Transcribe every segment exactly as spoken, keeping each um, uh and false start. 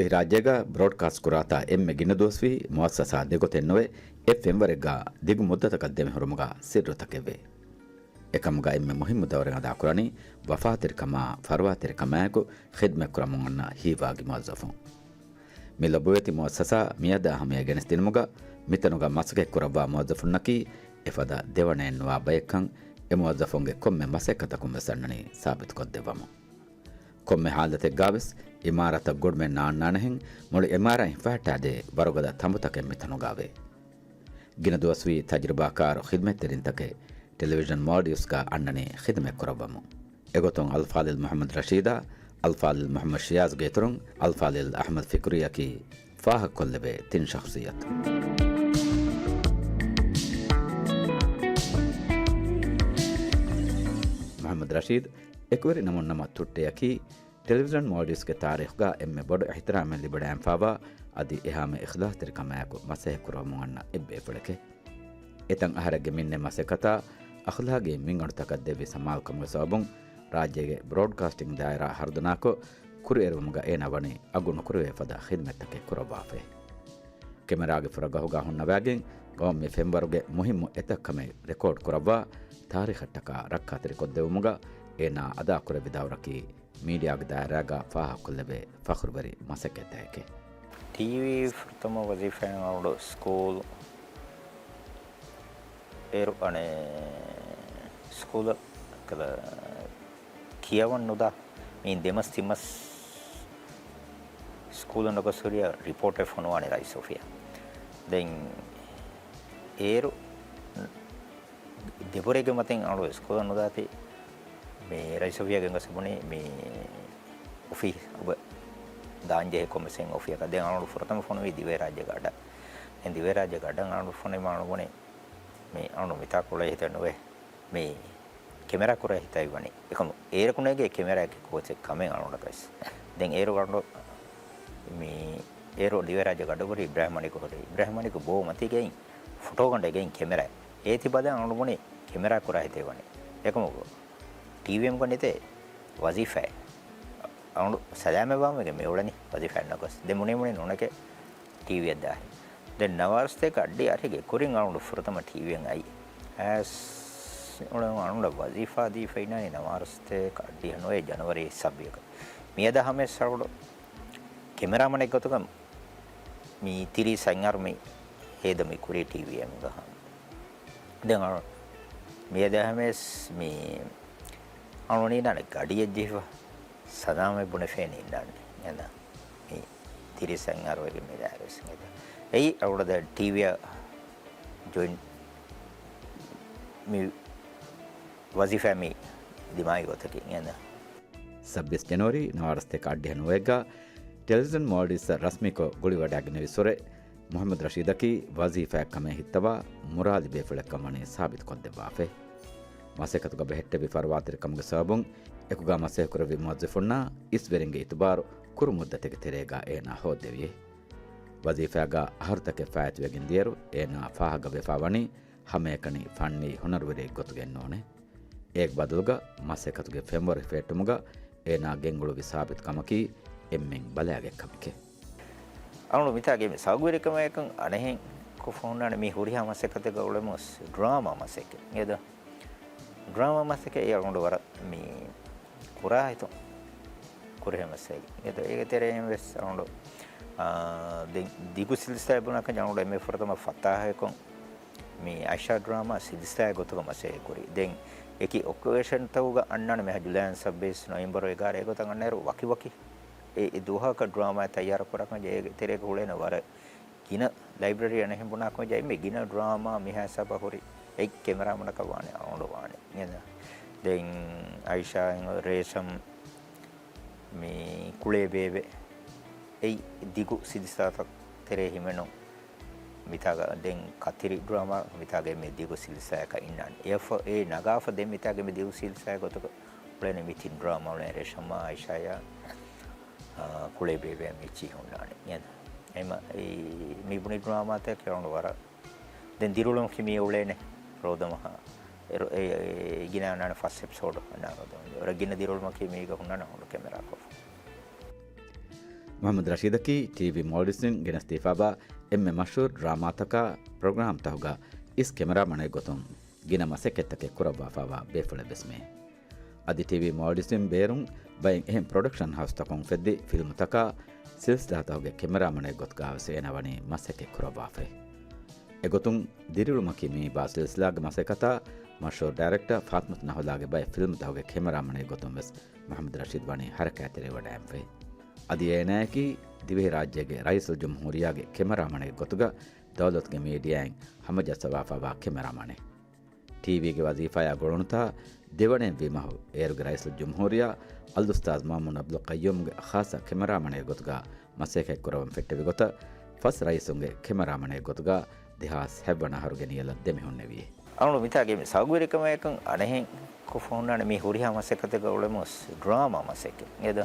އެ ރާއްޖޭގަ ބްރޯޑްކާސްޓް ކުރާތާ އެންމެ ގިނަ ދުވަސްވީ މުއައްސަސާ ދެގޮތެއްނުވެ، އެއް ފެންވަރެއްގަ ދިގު މުއްދަތަކަށް ދެމިހުރުމުގަ ސިއްރުތަކެއްވޭ. އެކަމުގަ އެންމެ މުހިއްމު ދައުރެއް އަދާކުރަނީ ވަފާތެރިކަމާ، ފަރުވާތެރިކަމާއެކު ޚިދްމަތްކުރަމުން އަންނަ ހީވާގި މުވައްޒަފުން. މި ލޮބުވެތި މުއައްސަސާ މިއަދާ ހަމަޔަށް ގެނެސްދިނުމުގަ މިތަނުގަ މަސައްކަތްކުރައްވާ މުވައްޒަފުންނަކީ އެފަދަ ދެވަނައެއްނުވާ ބައެއްކަން އެ މުވައްޒަފުންގެ ކޮންމެ މަސައްކަތަކުން ވެސް އަންނަނީ ސާބިތުކޮށްދެއްވަމުން. ކޮންމެ ހާލަތެއްގާވެސް އިމާރާތަށް ގުޅުމެއް ނާންނާނެހެން މުޅި އިމާރާތް ފަހައްޓާދޭ ވަރުގަދަ ތަނބުތަކެއް މިތަނުގާވޭ. ގިނަ ދުވަސްވީ ތަޖުރިބާކާރު ޚިދްމަތްތެރިންތަކެއް ޓެލެވިޝަން މޯލްޑިވްސްގަ އަންނަނީ ޚިދުމަތްކުރައްވަމުން. އެގޮތުން އަލްފާޟިލް މުޙައްމަދު ރަޝީދާ، އަލްފާޟިލް މުޙައްމަދު ޝިޔާޒްގެ އިތުރުން އަލްފާޟިލް އަޙްމަދު ފިކުރީއަކީ ފާހަގަކޮށްލެވޭ ތިން ޝަޚްޞިއްޔަތު. މުޙައްމަދު ރަޝީދު އެކުވެރި ނަމުން ނަމަ ތުއްޓެއަކީ، ޓެލެވިޝަން މޯލްޑިވްސްގެ ތާރީޚުގަ އެންމެ ބޮޑު އިޙްތިރާމެއް ލިބިވަޑައިގެންފާވާ އަދި އެހާމެ އިޚްލާޞްތެރިކަމާއެކު މަސައްކަތްކުރަމުން އަންނަ އެއްބޭފުޅެކޭ. އެތައް އަހަރެއްގެ މިންނެ މަސައްކަތާ އަޚްލާގީ މިންގަނޑުތަކަށް ދެއްވި ސަމާލުކަމުގެ ސަބަބުން ރާއްޖޭގެ ބްރޯޑްކާސްޓިން ދާއިރާ ހަރުދަނާކޮށް، ކުރިއެރުވުމުގަ އޭނާ ވަނީ އަގު ނުކުރެވޭ ފަދަ ޚިދުމަތްތަކެއް ކުރައްވާފައި. ކެމެރާގެ ފުރަގަހުގަ ހުންނަވާގެން ގައުމީ ފެންވަރުގެ މުހިއްމު އެތައް ކަމެއް ރެކޯޑް ކުރައްވާ، ތާރީޚަށްޓަކާ ރައްކާތެރިކޮށްދެވުމުގަ އޭނާ އަދާކުރެއްވި ދައުރަކީ މީޑިއާގެ ދާއިރާގަ ފާހަގަކޮށްލެވޭ ފަޚުރުވެރި މަސައްކަތްތަކެކޭ. ޓީވީ ފުރަތަމަ ވަޒީފާއިން އަޅުގަނޑު ސްކޫލް އޭރު އަނެއް ސްކޫލަށް ކަލަ ކިޔަވަން ނުދާ މީން ދެމަސް ތިންމަސް ސްކޫލަށް ނުގޮސް ހުރިއަށް ރިޕޯޓެއް ފޮނުވާނެ ރައީސް އޮފީހަށް. ދެން އޭރު ދެބުރޭގެ މަތިން އަޅު ސްކޫލަށް ނުދާތީ މި ރައީސް އޮފީހަށް ގެންގޮސް ބުނީ މި އޮފީހަށް އޮބަ ދާންޖެހޭ ކޮންމެސް އޮފީހަކަށް. ދެން އަޅު ފުރަތަމަ ފޮނުވީ ދިވެހިރާއްޖޭގަ އަޑަށް. ދެން ދިވެހިރާއްޖޭގަ އަޑަށް އަޅު ފޮނުވީމަ އަޅު ބުނީ މި އަޅު މިތާ ކުޅޭ ހިތެއް ނުވޭ. މި ކެމެރާ ކުރާ ހިތާއި ވަނީ. އެކަމު އޭރަކު ނޭގޭ ކެމެރާއެކޭ ކޯޗެއް ކަމެއް އަޅުގަނޑަކަސް. ދެން އޭރު އަޅު މި އޭރު ދިވެހިރާއްޖޭގަ އަޑު ހުރީ އިބްރާހިމް މަނިކު ހުރީ. އިބްރާހިމް މަނިކު ބޯ މަތީގައި ފޮޓޯގަނޑެއްގައި ކެމެރާ. އޭތި ބަލާ އަޅު ބުނީ ކެމެރާ ކުރާ ހިތޭ ވަނީ. އެކަމު ޓީވީއެމްގަ ނެތޭ ވަޒީފާއެއް. އަޅު ސަލާމަތްވާމުގެ މި އުޅެނީ ވަޒީފާއެއް ނަގޮސް. ދެ މުނި މުނި ނުނެކެ ޓީވީއަށް ދާހި. ދެން ނަވާރަސަތޭކަ އައްޑިހަ އަހަރުގެ ކުރިން އަޅުގަނޑު ފުރަތަމަ ޓީވީއަށް އައީ. އައިސް އުޅެން އަޅުގަނޑަށް ވަޒީފާ ދީފަ އިންނާނީ ނަވާރަސަތޭކަ އައްޑިހަ ނުވައެއް ޖަނަވަރީ ސައްބީސް. މިއަދާ ހަމަޔަށް އަޅުގަނޑު ކެމެރާމަނެއް ގޮތުގަ މި ތިރީސް އަށް އަހަރު މި ހޭދަ މި ކުރީ ޓީވީއެމްގަ ހަމަ. ދެން އަޅު މިއަދާ ހަމަޔަށް މި އަޅު ނީނާނެ ގަޑިއެއް ޖެހިފަ. ސަލާމަތް ބުނެފޭނީ އިންނާނެ. އެނާ މި ތިރީސް އަށް އަހަރު ވެގެން މި ދާއިރު ވެސް އެނގޭތަ. އެއީ އަޅުގަނޑަށް ޓީވީއަށް ޖޮއިން މި ވަޒީފާ މި ދިމާވި ގޮތަކީ އެނާ. ސައްބީސް ޖަނަވަރީ ނަވާރަސަތޭކަ އައްޑިހަ ނުވައެއްގަ ޓެލެވިޒަން މޯލްޑިވްސްއަށް ރަސްމީކޮށް ގުޅިވަޑައިގެންނެވި އިސްވުރެ، މުޙައްމަދު ރަޝީދަކީ ވަޒީފާއެއް ކަމޭ ހިއްތަވާ މުރާލި ބޭފުޅެއްކަން ވަނީ ސާބިތުކޮށްދެއްވާފައި. މަސައްކަތުގަ ބެހެއްޓެވި ފަރުވާތެރިކަމުގެ ސަބަބުން އެކުގަ މަސައްކަތްކުރެއްވި މުވައްޒަފުންނާ އިސްވެރިންގެ އިތުބާރު ކުރު މުއްދަތެއްގެ ތެރޭގަ އޭނާ ހޯއްދެވިއޭ. ވަޒީފާގަ އަހަރުތަކެއް ފާއިތުވެގެން ދިޔައިރު އޭނާ ފާހަގަވެފާ ވަނީ ހަމައެކަނި ފަންނީ ހުނަރުވެރިއެއްގޮތުގައެއް ނޫނޭ. އޭގެ ބަދަލުގަ މަސައްކަތުގެ ފެންވަރު ހިފެހެއްޓުމުގަ އޭނާ ގެންގުޅުއްވި ސާބިތުކަމަކީ އެންމެން ބަލާގަތް ކަމެކޭ. އަޅުގަނޑު މިތާގެ މި ސައުގުވެރިކަމާއެކު އަނެއްހެން ކޮށްފަ ހުންނާނެ މި ހުރިހާ މަސައްކަތެއްގަ އުޅެމުސް ޑްރާމާ މަސައްކަތް. އެދަ ޑްރާމާ މަސައްކަތް އަޅުގަނޑު ވަރަށް މި ކުރާ ހިތުން ކުރެހޭ މަސައްކަތް. އެދަ އޭގެ ތެރެއިން ވެސް އަޅުގަނޑު، އާ، ދެން ދިގު ސިލްސިލާއެއް ބުނާކަން އަޅުގަނޑު އެންމެ ފުރަތަމަ ފަތާހައަކުން މި އައިޝާ ޑްރާމާ ސިލްސިލާއެއް ގޮތުގަ މަސައްކަތް ކުރީ. ދެން އެކި އޮކޭޝަންތަކުގަ އަންނާނެ މިހާ ޖުލައި ސައްބީސް، ނޮވެމްބަރު އެގާރަ އެގޮތަށް އަންނައިރު ވަކިވަކި އެ، އެ ދުވަހަކަށް ޑްރާމާ ތައްޔާރު ކުރާކަން އޭގެ ތެރޭގަ އުޅޭނެ ވަރަށް ގިނަ ލައިބްރަރީ އަނެއްހެން ބުނާކަމަށް ޖައިމެ ގިނަ ޑްރާމާ މިހާ ހިސާބަށް ހުރި އެއް ކެމެރާމަނަކަށް ވާނެ އަޅުގަނޑު ވާނެ. ދެން އައިޝާ ރޭޝަމް މި ކުޅޭ ބޭބެ އެއް ދިގު ސިލްސިލާތައް ތެރޭ ހިމެނުން. މިތާގަ ދެން ކަތިރި ޑްރާމާ މިތާގެ މި ދިގު ސިލްސިލާއަކަށް އިންނާނެ. އެ ފަ-، އެ ނަގާފަ ދެން މިތާގެ މި ދިގު ސިލްސިލާ ގޮތަކަށް އުޅޭނެ މި ތިން ޑްރާމާ އުޅޭ ރޭޝަމާ އައިޝާޔާ، އާ، ކުޅޭ ބޭބެ މި އެއްޗިހި ހުންނާނެ. އެމަ އީ މި ބުނި ޑްރާމާތަކެއް އަޅުގަނޑު ވަރަށް ދެން ދިރިއުޅުމަކީ މީ އުޅޭނެ ރޯދަމަހާ. އެ ރޯ-، އެ، އެ، އެ ގިނަ ނާނެ ފަސް އެޕިސޯޑް އަންނާ ރޯދަމަ. ވަރަށް ގިނަ ދިރިއުޅުމަކީ މީގަ ހުންނާނެ އަޅުގަނޑު ކެމެރާ ކޮށްފަ. މުޙައްމަދު ރަޝީދަކީ ޓީވީ މޯލްޑިވްސްއިން ގެނެސްދީފާވާ އެންމެ މަޝްހޫރު ޑްރާމާތަކާ، ޕްރޮގްރާމްތަކުގަ އިސް ކެމެރާމަނެއް ގޮތުން ގިނަ މަސައްކަތްތަކެއް ކުރައްވާފާވާ ބޭފުޅެއް ވެސް މީ. އަދި ޓީވީ މޯލްޑިވްސްއިން ބޭރުން ބައެއް އެހެން ޕްރޮޑަކްޝަން ހައުސްތަކުން އުފެއްދި ފިލްމުތަކާ، ސިލްސިލާތަކުގެ ކެމެރާމަނެއް ގޮތުގަ ވެސް އޭނާ ވަނީ މަސައްކަތް ކުރައްވާފައި. އެގޮތުން ދިރިއުޅުމަކީ މީ ބާ ސިލްސިލާގެ މަސައްކަތާ، މަޝްހޫރު ޑައިރެކްޓަރ ފާތިމަތު ނަހުލާގެ ބައެއް ފިލްމުތަކުގެ ކެމެރާމަނެއް ގޮތުން ވެސް މުޙައްމަދު ރަޝީދު ވަނީ ހަރަކާތްތެރިވެވަޑައިގެންފައި. އަދި އޭނާއަކީ ދިވެހިރާއްޖޭގެ ރައީސުލްޖުމްހޫރިއްޔާގެ ކެމެރާމަނެއް ގޮތުގަ ދައުލަތުގެ މީޑިއާއިން ހަމަޖައްސަވާފާވާ ކެމެރާމަނެއް. ޓީވީގެ ވަޒީފާޔާ ގުޅުނުތާ ދެވަނައިން ވީމަހު، އޭރުގެ ރައީސުލްޖުމްހޫރިއްޔާ އަލްއުސްތާޛު މައުމޫން އަބްދުލް ޤައްޔޫމްގެ ޚާއްޞަ ކެމެރާމަނެއް ގޮތުގަ މަސައްކަތް ކުރައްވަން ފެއްޓެވި ގޮތަށް، ފަސް ރައީސުންގެ ކެމެރާމަނެއް ގޮތުގަ ދެހާސް ހަތްވަނަ އަހަރުގެ ނިޔަލަށް ދެމިހުންނެވި. އަޅުގަނޑު މިތާގެ މި ސައުގުވެރިކަމާއެކު އަނެއްހެން ކޮށްފަ ހުންނާނެ މި ހުރިހާ މަސައްކަތެއްގަ އުޅެމުސް ޑްރާމާ މަސައްކަތް. އެދަ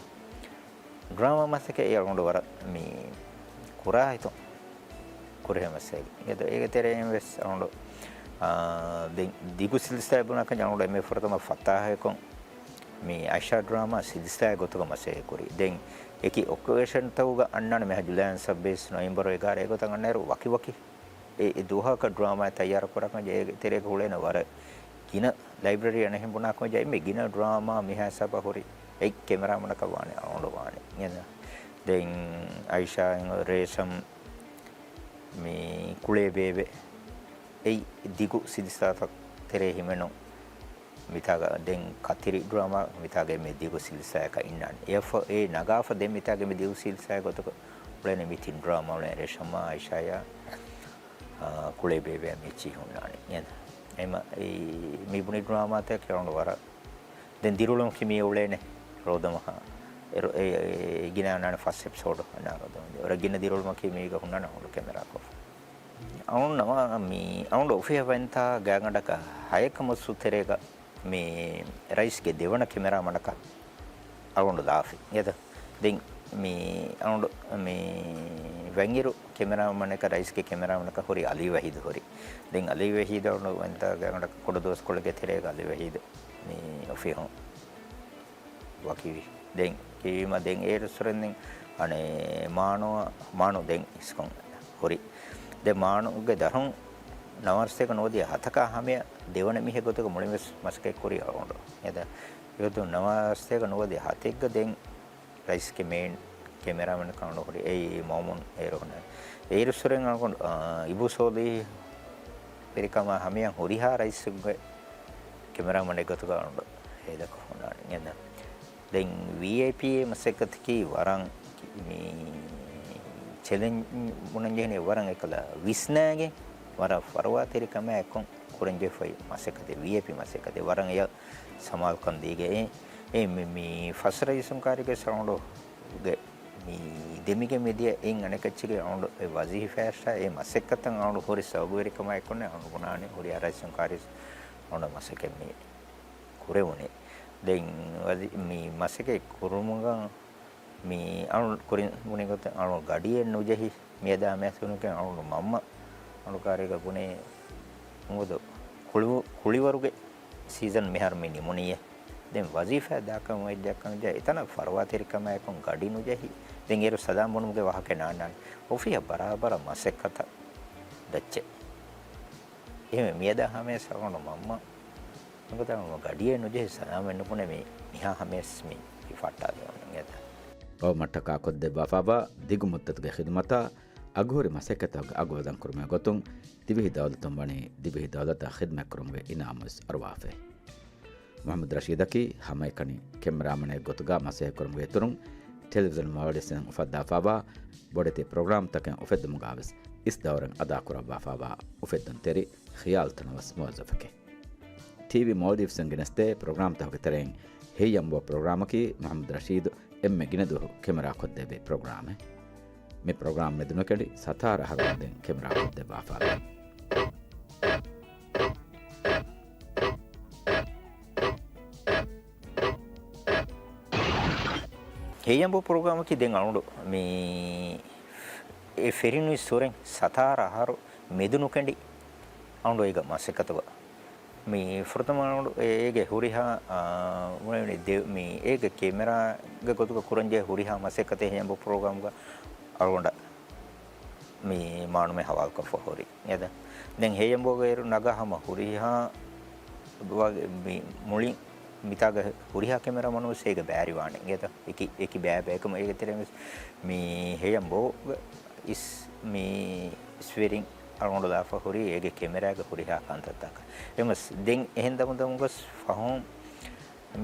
ޑްރާމާ މަސައްކަތް އެ އަޅުގަނޑު ވަރަށް މި ކުރާ ހިތުން ކުރެހޭ މަސައްކަތް. އެދަ އޭގެ ތެރެއިން ވެސް އަޅުގަނޑު، އާ، ދެން ދިގު ސިލްސިލާއެއް ބުނާކަން އަޅުގަނޑު އެންމެ ފުރަތަމަ ފަތާހައަކުން މި އައިޝާ ޑްރާމާ ސިލްސިލާއެއް ގޮތުގަ މަސައްކަތް ކުރީ. ދެން އެކި އޮކޭޝަންތަކުގަ އަންނާނެ މިހާ ޖުލައި ސައްބީސް، ނޮވެމްބަރު އެގާރަ އެގޮތަށް އަންނައިރު ވަކިވަކި އެ، އެ ދުވަހަކަށް ޑްރާމާ ތައްޔާރު ކުރާކަމަށް އޭގެ ތެރޭގަ ހުޅޭނެ ވަރަށް ގިނަ ލައިބްރަރީ އަނެއްހެން ބުނާކަމަށް އެންމެ ގިނަ ޑްރާމާ މިހާ ހިސާބަށް ހުރި އެއް ކެމެރާމަނަކަށް ވާނެ އަޅުގަނޑު ވާނެ. އެނގޭ. ދެން އައިޝާ އިނގ ރޭޝަމް މި ކުޅޭ ބޭބެ އެއް ދިގު ސިލްސިލާތައް ތެރޭ ހިމެނު މިތާގަ ދެން ކަތިރި ޑްރާމާ މިތާގެ މި ދިގު ސިލްސިލާއަކަށް އިންނާނެ. އެ ފަ-، އެ ނަގާފަ ދެން މިތާގެ މި ދިގު ސިލްސިލާ ގޮތަކަށް އުޅޭނެ މި ތިން ޑްރާމާ އުޅޭ ރޭޝަމާ އައިޝާޔާ، އާ، ކުޅޭ ބޭބެ މިއްޗި ހުންނާނެ. އެމަ އެ މި ބުނި ޑްރާމާތަކެއް އަޅުގަނޑު ވަރަށް ދެން ދިރިއުޅުމަކީ މި އުޅޭނެ ރޯދަމަހާ. އެ ރޯ-، އެ، އެ، އެ ގިނަ ނާނެ ފަސް އެޕިސޯޑު އަންނާ ރޯދަމަ. ވަރަށް ގިނަ ދިރިއުޅުމަކީ މީގަ ހުންނާނެ އަޅުގަނޑު ކެމެރާ ކޮށްފަ. އަޅުން ނަމަ މި އަޅުން އޮފީހަށް ވަންތާ ގާތްގަނޑަކަށް ހައެއް ކަމަސް ތެރޭގަ މި ރައީސްގެ ދެވަނަ ކެމެރާމަނަކަށް އަޅުން ލާފި. އެދަ ދެން މި އަޅުން މި ވަންއިރު ކެމެރާމަނަކަށް، ރައީސްގެ ކެމެރާމަނަކަށް ހުރި އަލީ ވަހީދު ހުރި. ދެން އަލީ ވަހީދު އަޅުން ވަންތާ ގާތްގަނޑަކަށް ކުޑަ ދުވަސްކޮޅެއްގެ ތެރޭގަ އަލީ ވަހީދު މި އޮފީހުން ވަކިވި. ދެން ކިޔުމަށް ދެން އޭރުއްސުރެން ދެން އަނެއް މާނު، މާނު ދެން އިސްކޮން ހުރި. ދެން މާނުގެ ދަރުން ނަވާރަސްތޭކަ ނުވަދިހަ ހަތަކާ ހަމަޔަށް ދެވަނަ މީހެއް ގޮތުގަ މުޅިންވެސް މަސައްކަތް ކުރީ އަޅުގަނޑު. އެދަ އެގޮތުން ނަވާރަސްތޭކަ ނުވަދިހަ ހަތެއްގަ ދެން ރައީސްގެ މެއިން ކެމެރާމެން ކަނޑު ހުރި އެއީ މައުމޫން އޭރު ހުންނަ. އޭރުއްސުރެން އަޅުގަނޑު، އާ، އިބޫ ސޯލިހް ވެރިކަމާ ހަމަޔަށް ހުރިހާ ރައީސްގެ ކެމެރާމެން ގޮތުގަ އަޅުގަނޑު ހޭދަކޮށް ހުންނާނެ. އެނގޭ. ދެން ވީއައިޕީ މަސައްކަތަކީ ވަރަށް މި ޗެލެންޖް ބުނަންޖެހެނީ ވަރަށް އެކަލަ ވިސްނާގެން ވަރަށް ފަރުވާތެރިކަމާ އެކުން ކުރަންޖެހިފައި މަސައްކަތެއް ވީއައިޕީ މަސައްކަތެއް ވަރަށް އެޔަށް ސަމާލުކަން ދީގެ އެ، އެ މި، މި ފަސް ރައީސުން ކާރިގެ ސައުންޑުގެ މި ދެމިގެ މިދިޔަ އިން އަނެކައްޗެއްގެ އަޅުގަނޑު އެ ވަޒީފާއަށް އެ މަސައްކަތަށް އަޅުގަނޑު ހުރި ސައުގުވެރިކަމާ އެކުން އަޅުގަނޑު ބުނާނެ ހުރިހާ ރައީސުން ކާރި އަޅުގަނޑު މަސައްކަތް މި ކުރެވުނީ. ދެން ވަޒީ-، މި މަސައްކަތް ކުރުމުގަ މި އަޅު ކުރިން ބުނި ގޮތަށް އަޅު ގަޑިއެއް ނުޖެހި މިއަދާ މެސުނުކެ އަޅު މަންމަ އަޅު ކާރީގަ ބުނި އުނގުދު ކުޅިވު-، ކުޅިވަރުގެ ސީޒަން މިހާރު މި ނިމުނީއޭ. ދެން ވަޒީފާ ދާކަށް ވައްޖައްކަން ޖާ އެތަނަށް ފަރުވާތެރިކަމާއެކުން ގަޑި ނުޖެހި. ދެން އޭރު ސަލާމް ބުނުމުގެ ވާހަކަ ނާންނާނެ. އޮފީހަށް ބަރާބަރަށް މަސައްކަތަށް ދައްޗެ. އެހެންވެ މިއަދާ ހަމަޔަސް އަޅުގަނޑު މަންމަ ނުކުތާ ގަޑިއެއް ނުޖެހި ސަލާމެއް ނުބުނެ މި މިހާ ހަމަޔަސް މި ފައްޓާލެވުނު އެދާ. ގައުމަށްޓަކާ ކޮށްދެއްވާފާވާ ދިގު މުއްދަތުގެ ޚިދުމަތާ އަގުހުރި މަސައްކަތުގެ އަގު ވަޒަންކުރުމުގެ ގޮތުން ދިވެހި ދައުލަތުން ވަނީ ދިވެހި ދައުލަތަށް ޚިދުމަތްކުރުމުގެ އިނާމުވެސް އަރުވާފައި. މުޙައްމަދު ރަޝީދަކީ ހަމައެކަނި ކެމެރާމަނެއް ގޮތުގަ މަސައްކަތްކުރުމުގެ އިތުރުން ޓެލެވިޒަން މޯލްޑިވްސްއިން އުފައްދާފާވާ ބޮޑެތި ޕްރޮގްރާމްތަކެއް އުފެއްދުމުގަވެސް އިސް ދައުރެއް އަދާކުރައްވާފާވާ އުފެއްދުންތެރި ޚިޔާލުތަނަވަސް މުވައްޒަފެކެ. ޓީވީ މޯލްޑިވްސްއިން ގެނެސްދޭ ޕްރޮގްރާމްތަކުގެ ތެރެއިން ހެއްޔަނބޯ ޕްރޮގްރާމަކީ މުޙައްމަދު ރަޝީދު އެންމެ ގިނަ ދުވަހު ކެމެރާ ކޮށްދެއްވި ޕްރޮގްރާމެއް. މި ޕްރޮގްރާމް މެދުނުކެނޑި ސަތާރަ އަހަރު ވަންދެން ކެމެރާ ކޮށްދެއްވާފާވޭ. ހެއްޔަނބޯ ޕްރޮގްރާމަކީ ދެން އަޅުގަނޑު މި އެ ފެރިނުއިސް ސުރެން ސަތާރަ އަހަރު މެދުނުކެނޑި އަޅުގަނޑު އޭގަ މަސައްކަތުގަ މި ފުރަތަމަ ރައުންޑް އޭގެ ހުރިހާ، އާ، މި އޭގެ ކެމެރާގެ ގޮތުގަ ކުރަންޖެހޭ ހުރިހާ މަސައްކަތެއް ހެޔަނބޯ ޕްރޮގްރާމްގަ އަޅުގަނޑަށް މި މާނުމެ ހަވާލުކޮށްފަ ހުރި. އެދ. ދެން ހެޔަނބޯގަ އޭރު ނަގާ ހަމަ ހުރިހާ ވަގެ މި މުޅިން މިތާގަ ހުރިހާ ކެމެރާ މަނުވެސް އޭގަ ބައިވެރިވާނެ. އެދ. އެކި، އެކި ބައި ބައިކަމަށް އޭގެ ތެރެއިން ވެސް މި ހެޔަނބޯގަ އިސް މި އިސްވެރިން އަޅުގަނޑު ލާފަ ހުރީ އޭގެ ކެމެރާގެ ހުރިހާ ކަންތައްތަކަށް. އެމަސް ދެން އެހެން ދަމުދަމުގަސް ފަހުން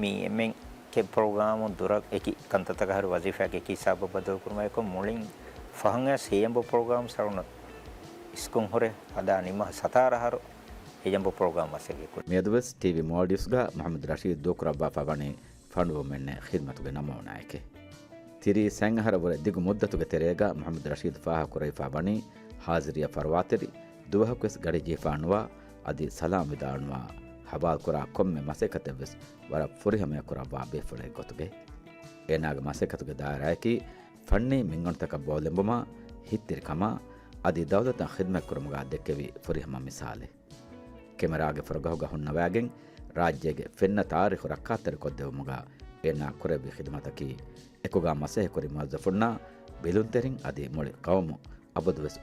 މި އެމެން ކެ ޕްރޮގްރާމު ދުރަށް އެކި ކަންތައްތަކަށް ހަރު ވަޒީފާގެ އެކި ހިސާބަށް ބަދަލުކުރުމާއެކު މުޅިން ފަހުން އައިސް ހެޔަނބޯ ޕްރޮގްރާމް ސަރުނަ އިސްކޮން ހުރެ ހަދާ ނިމަ ސަތާރަ ހަރު ހެޔަނބޯ ޕްރޮގްރާމް މަސައްކަތް ކުރި. މިއަދުވެސް ޓީވީ މޯލްޑިވްސްގަ މުޙައްމަދު ރަޝީދު ދޫކުރައްވާފަ ވަނީ ފަނޑުވުމެއް ނެތް ޚިދްމަތުގެ ނަމޫނާއެކޭ. ތިރީސް އަހަރަށް ވުރެ ދިގު މުއްދަތުގެ ތެރޭގަ މުޙައްމަދު ރަޝީދު ފާހަގަކުރެވިފަ ވަނީ ހާޒިރީއަށް ފަރުވާތެރި ދުވަހަކުވެސް ގަޑި ޖެހިފާނުވާ އަދި ސަލާމް ވިދާޅުނުވާ ހަވާލުކުރާ ކޮންމެ މަސައްކަތެއްވެސް ވަރަށް ފުރިހަމަޔަށް ކުރައްވާ ބޭފުޅެއް ގޮތުގައި. އޭނާގެ މަސައްކަތުގެ ދާއިރާއަކީ ފަންނީ މިންގަނޑުތަކަށް ބޯލެނބުމާ، ހިތްތިރިކަމާ އަދި ދައުލަތަށް ޚިދްމަތްކުރުމުގަ ދެއްކެވި ފުރިހަމަ މިސާލެއް. ކެމެރާގެ ފުރަގަހުގަ ހުންނަވައިގެން ރާއްޖޭގެ ފެންނަ ތާރީޚު ރައްކާތެރިކޮށްދެވުމުގަ އޭނާ ކުރެއްވި ޚިދުމަތަކީ އެކުގަ މަސައްކަތްކުރި މުވައްޒަފުންނާ ބިލުންތެރިން އަދި މުޅި ޤައުމު އަބަދުވެސް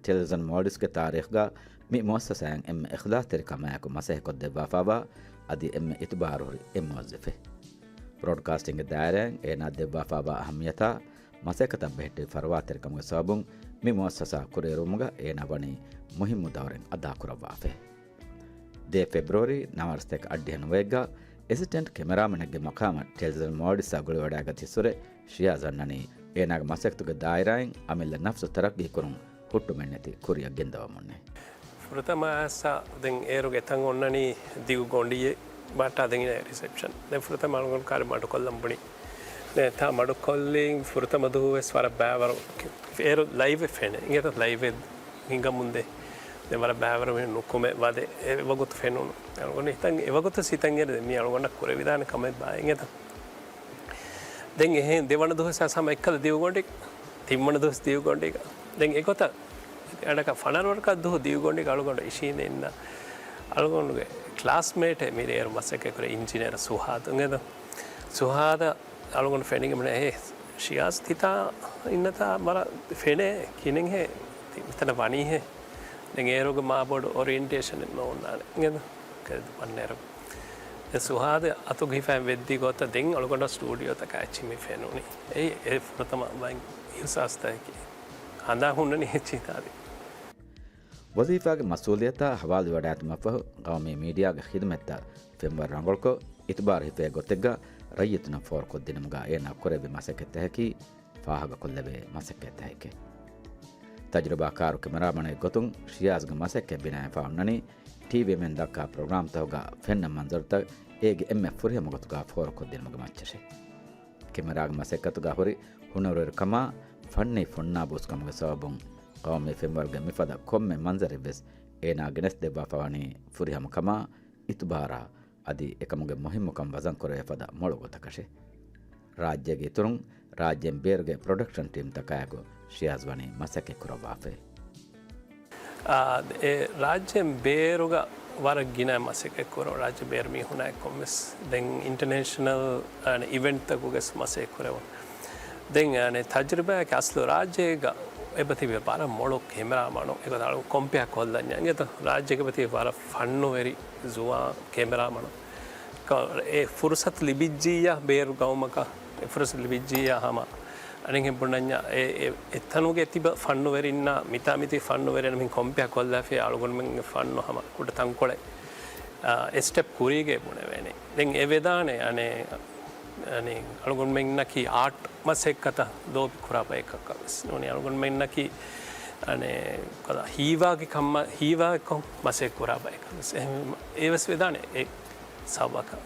ޓެލެވިޒަން މޯލްޑިވްސްގެ ތާރީޚްގަ މި މުއައްސަސާއިން އެންމެ އިޚްލާޞްތެރިކަމާއެކު މަސައްކަތްކޮށްދެއްވާފައިވާ އަދި އެންމެ އިތުބާރުހުރި އެއް މުވައްޒަފެއް. ބްރޯޑްކާސްޓިންގގެ ދާއިރާއިން އޭނާ ދެއްވާފައިވާ އަހައްމިޔަތާ މަސައްކަތަށް ބެހެއްޓެވި ފަރުވާތެރިކަމުގެ ސަބަބުން މި މުއައްސަސާ ކުރިއެރުވުމުގަ އޭނާ ވަނީ މުހިއްމު ދައުރެއް އަދާކުރައްވާފައި. ދެ ފެބްރުވަރީ ނަވާރަސަތޭކަ އަށްޑިހަ ނުވައެއްގަ އެސިސްޓެންޓް ކެމެރާމެނެއްގެ މަޤާމަށް ޓެލެވިޒަން މޯލްޑިވްސްއަށް ގުޅިވަޑައިގަތި ސުރެ ޝިޔާޒް އަންނަނީ އޭނާގެ މަސައްކަތުގެ ދާއިރާއިން އަމިއްލަ ނަފްސު ތަރައްޤީކުރުން ހުއްޓުމެއްނެތި ކުރިއަށް ގެންދަވަމުންނޭ. ފުރަތަމަ އައިސް ދެން އޭރުގެ ތަން އޮންނަނީ ދިގު ގޮނޑިއެއް ބައްޓާ ދެން ރިސެޕްޝަން. ދެން ފުރަތަމަ އަޅުގަނޑު ކާރި މަޑުކޮށްލަން ބުނި. ދެން ތާ މަޑުކޮށްލިން ފުރަތަމަ ދުވަސް ވަރަށް ބައިވަރު އޭރު ލައިވެއް ފެނޭ. އިނގޭތަ ލައިވެއް ހިނގަމުންދޭ. ދެން ވަރަށް ބައިވަރު ނުކުމެ ވަދެ އެވަގުތު ފެނުނު. އަޅުގަނޑު ހިތަށް އެވަގުތު ސިތަން އޭރު ދެން މީ އަޅުގަނޑަށް ކުރެވިދާނެ ކަމެއް ބާ އިނގޭތަ. ދެން އެހެން ދެވަނަ ދުވަސް އަސް ހަމަ އެއްކަލަ ދިގުގޮނޑި، ތިންވަނަ ދުވަސް ދިގުގޮނޑިގަ. ދެން އެގޮތަށް އަޑަކަށް ފަނަރަ ވަރަކަށް ދުވަހު ދިގުގޮނޑިގަ އަޅުގަނޑު އިށީނދެ އިންނަ އަޅުގަނޑުގެ ކްލާސްމޭޓެއް މިރޭރު މަސައްކަތް ކުރޭ އިންޖިނިއަރ ސުހާދު އިނގޭތަ. ސުހާދަށް އަޅުގަނޑު ފެނިގެން ބުނެ، އޭ ޝިޔާޒް ތިތާ އިންނަތާ ވަރަށް ފެނޭ ކިނެންހޭ ތި މިތަނަށް ވަނީހޭ. ދެން އޭރުގެ މާބޮޑު އޮރިއެންޓޭޝަނެއް ނޯންނާނެ އިނގޭތަ. ކެދު ވަންނޭރު. ދެން ސުހާދު އަތުގަ ހިފައިން ވެއްދި ގޮތަށް ދެން އަޅުގަނޑަށް ސްޓޫޑިއޯތަކާ އެއްޗިހި މި ފެނުނީ. އެއީ އެ ފުރަތަމަ ވައި އިހުސާސްތަކަކީ. ހަނދާން ހުންނަނީ އެއްޗިހި ތާދި. ވަޒީފާގެ މަސްއޫލިއްޔަތާ ހަވާލުވެވަޑައިގަތުމަށްފަހު، ޤައުމީ މީޑިއާގެ ޚިދުމަތްތައް ފެންވަރު ރަނގަޅުކޮށް، އިތުބާރު ހިފޭ ގޮތެއްގަ ރައްޔިތުންނަށް ފޯރުކޮށްދިނުމުގަ އޭނާ ކުރެއްވި މަސައްކަތްތަކަކީ ފާހަގަކޮށްލެވޭ މަސައްކަތްތަކެކޭ. ތަޖުރިބާކާރު ކެމެރާމަނެއް ގޮތުން ޝިޔާޒްގެ މަސައްކަތް ބިނާވެފަ އޮންނަނީ ޓީވީއެމްއެން ދައްކާ ޕްރޮގްރާމްތަކުގަ ފެންނަ މަންޒަރުތައް އޭގެ އެންމެ ފުރިހަމަ ގޮތުގަ ފޯރުކޮށްދިނުމުގެ މައްޗަށޭ. ކެމެރާގެ މަސައްކަތުގަ ހުރި ހުނަރުވެރިކަމާ ފަންނީ ފުންނާބޫސްކަމުގެ ސަބަބުން ޤައުމީ ފެންވަރުގެ މިފަދަ ކޮންމެ މަންޒަރެއްވެސް އޭނާ ގެނެސްދެއްވާފަވަނީ ފުރިހަމަކަމާ، އިތުބާރާ އަދި އެކަމުގެ މުހިއްމުކަން ވަޒަންކުރެވޭ ފަދަ މޮޅު ގޮތަކަށޭ. ރާއްޖޭގެ އިތުރުން ރާއްޖޭން ބޭރުގެ ޕްރޮޑަކްޝަން ޓީމްތަކާއެކު ޝިޔާޒް ވަނީ މަސައްކަތް ކުރައްވާފައި. އާ، އެ ރާއްޖޭން ބޭރުގަ ވަރަށް ގިނަ މަސައްކަތް ކުރަން. ރާއްޖެ ބޭރު މީހުނާ އެއްކޮށް ވެސް ދެން އިންޓަނޭޝަނަލް، އާ، އިވެންޓްތަކުގަސް މަސައްކަތް ކުރެވުން. ދެން، އާ، ތަޖުރިބާއަކީ އަސްލު ރާއްޖޭގަ އެބަތިބި ވަރަށް މޮޅު ކެމެރާމަނު. އެގޮތަށް އަޅު ކޮމްޕެއާ ކޮށްލަންޏާ އިނގޭތަ؟ ރާއްޖޭގަ އެބަތިބި ވަރަށް ފަންނުވެރި ޒުވާން ކެމެރާމަނު. ކ-، އެ ފުރުސަތު ލިބިއްޖިއްޔާ ބޭރު ގައުމަކަށް އެ ފުރުސަތު ލިބިއްޖިއްޔާ ހަމަ އަނެއްހެން ބުނަންޏާ އެ، އެ، އެތަނުގެ ތިބަ ފަންނުވެރިންނާ މިތާ މިތި ފަންނުވެރިން މި ކޮމްޕެއާ ކޮށްލާފިޔާ އަޅުގަނޑުމެންގެ ފަންނު ހަމަ ކުޑަ ތަންކޮޅެއް، އާ، އެ ސްޓެޕް ކުރީގައި ބުނެވޭނެ. ދެން އެ ވެދާނެ އަނެއް އަނެއް އަޅުގަނޑުމެންނަކީ އާޓް މަސައްކަތަށް ލޯބި ކުރާ ބަޔަކަށް ވެސް ނޫނީ. އަޅުގަނޑުމެންނަކީ އަނެއް ހީވާގި ކަމަށް، ހީވާއެއްކޮށް މަސައްކަތް ކުރާ ބަޔަކަށް ވެސް. އެހެންވީމަ އެ ވެސް ވެދާނެ އެ ސަބަބަކަށް.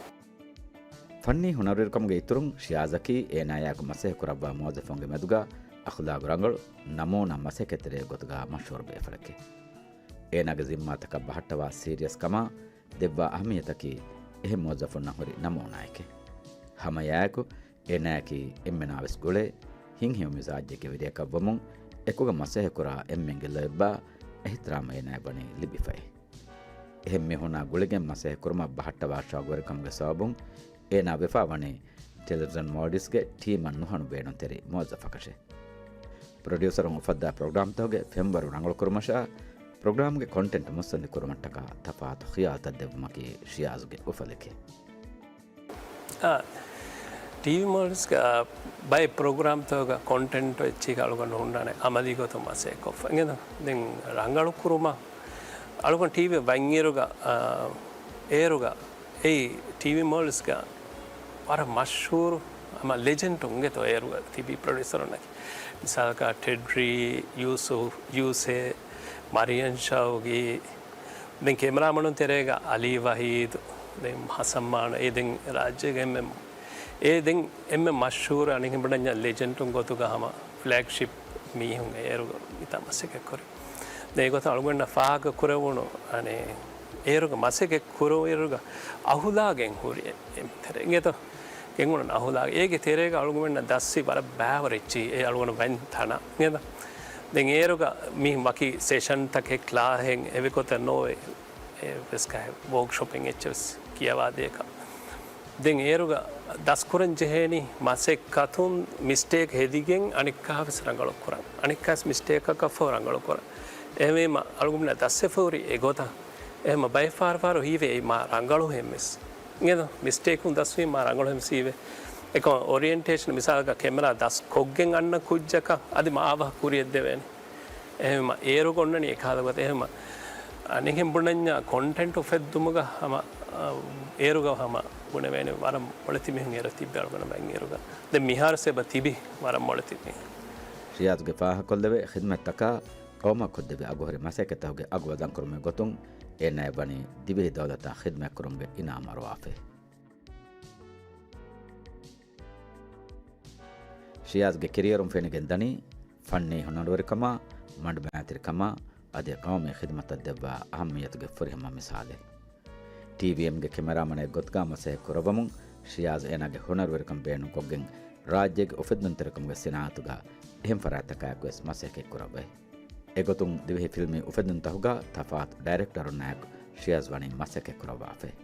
ފަންނީ ހުނަރުވެރިކަމުގެ އިތުރުން ޝިޔާޒަކީ އޭނާޔާއެކު މަސައްކަތް ކުރައްވާ މުވައްޒަފުންގެ މެދުގަ އަޚުލާގު ރަނގަޅު، ނަމޫނާ މަސައްކަތްތެރިއެއް ގޮތުގަ މަޝްހޫރު ބޭފުޅެކޭ. އޭނާގެ ޒިންމާތަކަށް ބަހައްޓަވާ ސީރިއަސް ކަމާ ދެއްވާ އަހައްމިއްޔަތަކީ އެހެން މުވައްޒަފުންނަށް ހުރި ނަމޫނާއެކޭ. ހަމައެއާއެކު އޭނާއަކީ އެންމެނާވެސް ގުޅޭ، ހިތްހެޔޮ މިޒާޖެއްގެ ވެރިޔަކަށްވަމުން އެކުގަ މަސައްކަތްކުރާ އެންމެންގެ ލޯތްބާ އިޙްތިރާމް އޭނާއަށް ވަނީ ލިބިފައި. އެހެން މީހުންނާ ގުޅިގެން މަސައްކަތްކުރުމަށް ބަހައްޓަވާ ޝައުގުވެރިކަމުގެ ސަބަބުން އޭނާ ވެފާވަނީ ޓެލެވިޒަން މޯލްޑިވްސްގެ ޓީމަށް ނުހަނު ބޭނުންތެރި މުވައްޒަފަކަށެ. ޕްރޮޑިއުސަރުން އުފައްދާ ޕްރޮގްރާމްތަކުގެ ފެންވަރު ރަނގަޅުކުރުމަށާ، ޕްރޮގްރާމްގެ ކޮންޓެންޓް މުއްސަނދި ކުރުމަށްޓަކާ ތަފާތު ޚިޔާލުތައް ދެއްވުމަކީ ޝިޔާޒުގެ އުފަލެކޭ. އާ، ޓީވީ މޯލްޑިވްސްގަ ބައެއް ޕްރޮގްރާމްތަކުގަ ކޮންޓެންޓް އެއްޗެހި އަޅުގަނޑު ހުންނާނެ އަމަލީ ގޮތުން މަސައްކަތްކޮށްފަ. އެނގޭތަ؟ ދެން ރަނގަޅުކުރުމަށް އަޅުގަނޑު ޓީވީ ވަންއިރުގަ، އާ، އޭރުގަ އެއީ ޓީވީ މޯލްޑިވްސްގަ ވަރަށް މަޝްހޫރު ހަމަ ލެޖެންޑުން އިނގޭތޯ އޭރުގަ ތިބީ ޕްރޮޑިއުސަރުންނަކީ. މިސާލަކަށް ޓެޑްރީ، ޔޫސުފް، ޔޫސޭ، މަރިޔަން ޝައުގީ، ދެން ކެމެރާމަނުން ތެރޭގަ އަލީ ވަހީދު، ދެން ހަސަން މާނަ، އެ ދެން ރާއްޖޭގެ އެންމެ، އެ ދެން އެންމެ މަޝްހޫރު އަނެއްހެން ބުނަންޏާ ލެޖެންޑުން ގޮތުގަ ހަމަ ފްލެގްޝިޕް މީހުން އޭރުގަ މިތާ މަސައްކަތްކުރި. ދެން އެގޮތަށް އަޅުގަނޑަށް ފާހަގަކުރެވުނު، އަނެއް، އޭރުގަ މަސައްކަތް ކުރުއިރުގަ އަޚުލާގެއް ހުރި އެ، އެ ތެރޭ އިނގޭތޯ؟ ގެންގުޅުން އަޚުލާގެއް. އޭގެ ތެރޭގަ އަޅުގަނޑުމެންނަށް ދަސްވި ވަރަށް ބައިވަރު އެއްޗިހި އެ އަޅުގަނޑު ވަން ތަނަށް އިނގޭތޯ؟ ދެން އޭރުގަ މި ވަކި ސެޝަންތަކެއް ކްލާހެއް އެވެ ގޮތެއް ނޯވޭ. އެ ވެސް ކަހެއް ވޯކްޝޮޕެއް އެއްޗެއް ވެސް ކިޔަވާދޭކަށް. ދެން އޭރުގަ ދަސްކުރަން ޖެހޭނީ މަސައްކަތުން މިސްޓޭކް ހެދިގެން އަނެއްކާވެސް ރަނގަޅު ކުރަން. އަނެއްކާވެސް މިސްޓޭކަކަށްފަހު ރަނގަޅު ކުރަން. އެހެންވީމަ އަޅުގަނޑުމެންނަށް ދަސްވެފަ ހުރި އެގޮތަށް އެހެންމަ ބައެއް ފަހަރު ހީވޭ އެއީ މާ ރަނގަޅުހެން ވެސް. އިނގޭތޯ؟ މިސްޓޭކުން ދަސްވީ މާ ރަނގަޅުހެން ވެސް ހީވޭ. އެކަމަ އޮރިއެންޓޭޝަން މިސާލަކަށް ކެމެރާ ދަސް ކޮށްގެން އަންނަ ކުއްޖަކަށް އަދި މާ އަވަހަށް ކުރިއަށް ދެވޭނެ. އެހެންމަ އޭރުގަ އޮންނަނީ އެކަހަލަ ގޮތެއް. އެހެންމަ އަނެއްހެން ބުނަންޏާ ކޮންޓެންޓް އުފެއްދުމުގަ ހަމަ، އަ، އޭރުގަ ހަމަ ބުނެވޭނެ ވަރަށް މޮޅެތި މީހުން އޭރު ތިއްބެ އަޅުގަނޑު ވަންއިރުގަ. ދެން މިހާރު ސޭބަ ތިބި ވަރަށް މޮޅެތި މީހުން. ޝިޔާޒްގެ ފާހަގަކޮށްލެވޭ ޚިދްމަތްތަކާ ޤައުމަށް ކޮށްދެއްވި އަގުހުރި މަސައްކަތްތަކުގެ އަގު ވަޒަންކުރުމުގެ ގޮތުން އޭނާއަށް ވަނީ ދިވެހި ދައުލަތާ ޚިދްމަތްކުރުމުގެ އިނާމު އަރުވާފައި. ޝިޔާޒްގެ ކެރިއަރުން ފެނިގެން ދަނީ ފަންނީ ހުނަރުވެރިކަމާ، މަނޑުމައިތިރިކަމާ އަދި ޤައުމީ ޚިދްމަތަށް ދެއްވާ އަހައްމިއްޔަތުގެ ފުރިހަމަ މިސާލެއް. ޓީވީއެމްގެ ކެމެރާމަނެއް ގޮތުގަ މަސައްކަތް ކުރައްވަމުން ޝިޔާޒް އޭނާގެ ހުނަރުވެރިކަން ބޭނުންކޮށްގެން ރާއްޖޭގެ އުފެއްދުންތެރިކަމުގެ ސިނާއަތުގަ އެހެން ފަރާތްތަކާއެކުވެސް މަސައްކަތް ކުރައްވައި. އެގޮތުން ދިވެހި ފިލްމީ އުފެއްދުންތަކުގަ ތަފާތު ޑައިރެކްޓަރުންނާއެކު ޝިޔާޒް ވަނީ މަސައްކަތް ކުރައްވާފައި.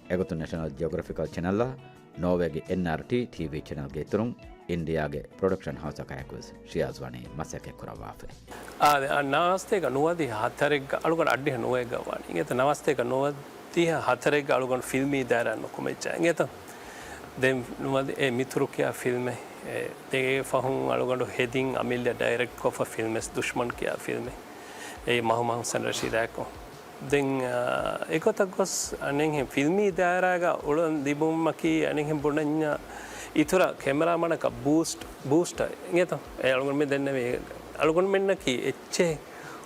އެގޮތުން ނެޝަނަލް ޖިއޮގްރަފިކަލް ޗެނަލްއާ، ނޯވޭގެ އެންއާރްޓީ ޓީވީ ޗެނަލްގެ އިތުރުން އިންޑިޔާގެ ޕްރޮޑަކްޝަން ހައުސަކާއެކުވެސް ޝިޔާޒް ވަނީ މަސައްކަތް ކުރައްވާފައި. އާދެ، އާ، ނަވާސްތޭކަ ނުވަދިހަ ހަތަރެއްގަ އަޅުގަނޑު އައްޑިހަ ނުވައެއްގަ ވާނީ. އިނގޭތަ، ނަވާސްތޭކަ ނުވަދިހަ ހަތަރެއްގަ އަޅުގަނޑު ފިލްމީ ދާއިރާ ނުކުމެއްޖާ. އިނގޭތަ، ދެން ނުވަދި އެ މިތުރު ކިޔާ ފިލްމެއް، އެ، ދެގޭ ފަހުން އަޅުގަނޑު ހެދިން އަމިއްލަ ޑައިރެކްޓް ކޮށްފަ ފިލްމެސް ދުޝްމަން ކިޔާ ފިލްމެއް. އެއީ މަހުމަހު ހުސެން ރަޝީދާއެކު. ދެން، އާ، އެގޮތަށް ގޮސް އަނެއްހެން ފިލްމީ ދާއިރާގަ އުޅަން ލިބުމަކީ އަނެއްހެން ބުނަންޏާ އިތުރަށް ކެމެރާމަނަކަށް ބޫސްޓް، ބޫސްޓަށް އިނގޭތަ؟ އެ އަޅުގަނޑު މި ދެންނެވި އަޅުގަނޑުމެންނަކީ އެއްޗެއް